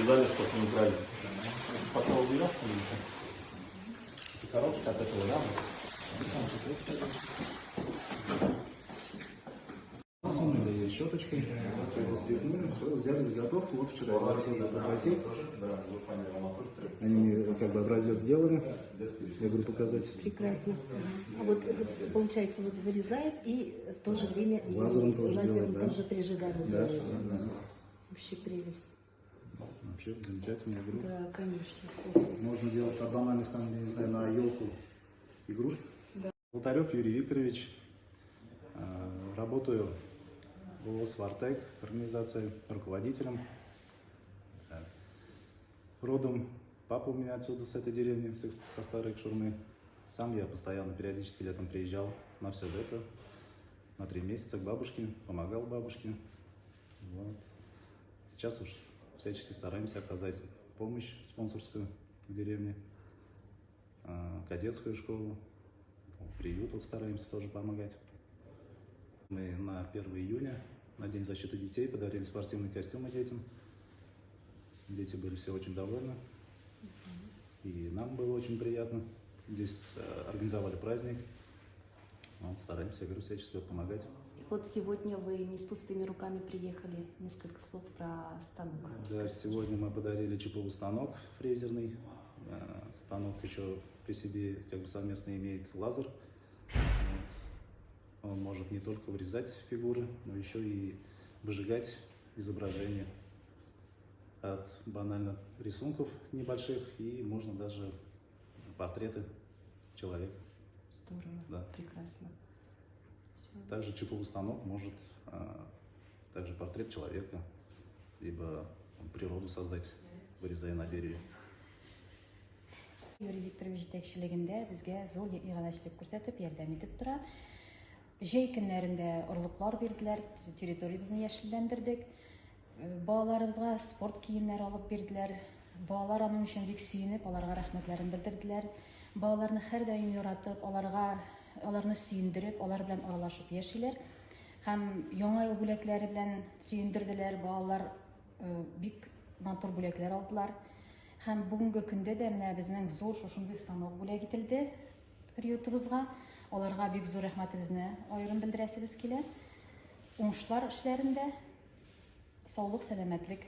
Подрезали, чтобы не брали. Пока уберешь, коробка от этого ямы. Сунули ее щеточкой, все стряхнули, все, взяли заготовку. Вот вчера я тоже попросил. Они как бы образец сделали. Я говорю, показать. Прекрасно. А вот, вот, получается, вот вырезает и в то же время и Лазером тоже лазером делает, да? тоже прижигает. Да, да, да. Вообще прелесть. Вообще замечательно, я говорю. Да, конечно. Слушай. Можно делать от банальных, там, я не знаю, на елку игрушек. Да. Золотарев Юрий Викторович. Работаю в ООО «Свартек», организации, руководителем. Так. Родом папа у меня отсюда, с этой деревни, со Старой Шурмы. Сам я постоянно, периодически летом приезжал на все лето, на 3 месяца к бабушке, помогал бабушке. Вот. Сейчас уж всячески стараемся оказать помощь спонсорскую в деревне, кадетскую школу, в приют вот стараемся тоже помогать. Мы на 1 июня, на День защиты детей, подарили спортивные костюмы детям. Дети были все очень довольны. И нам было очень приятно. Здесь организовали праздник. Вот, стараемся, я говорю, всячески помогать. И вот сегодня вы не с пустыми руками приехали. Несколько слов про станок. Да, сегодня мы подарили ЧПУ станок фрезерный. Станок еще при себе как бы совместно имеет лазер. Вот. Он может не только вырезать фигуры, но еще и выжигать изображения от банально рисунков небольших, и можно даже портреты человека. Здорово. Да. Прекрасно. Всё. Также ЧПУ станок может также портрет человека, либо природу создать, вырезая на дереве. Юрий Викторович җитәкчелегендә безгә зур иганәчелек күрсәтеп, ярдәм итеп тора. Җәй көннәрендә орлыклар бирделәр, территориябезне яшелләндердек. Балаларыбызга спорт киемнәре алып бирделәр. Балалар аның өчен бик сөенеп, аларга рәхмәтләрен белдерделәр. Балаларны һәрдаим яратып, аларга аларны сөендереп, алар белән аралашып яшиләр. Һәм яңа ел бүләкләре белән сөендерделәр. Балалар бик матур бүләкләр алдылар. Һәм бүгенге көндә дә менә безнең зур шушындый станок бүләк ителде приютыбызга. Аларга бик зур рәхмәтебезне аерым белдерәсебез килә. Уңышлар эшләрендә, саулык, сәламәтлек.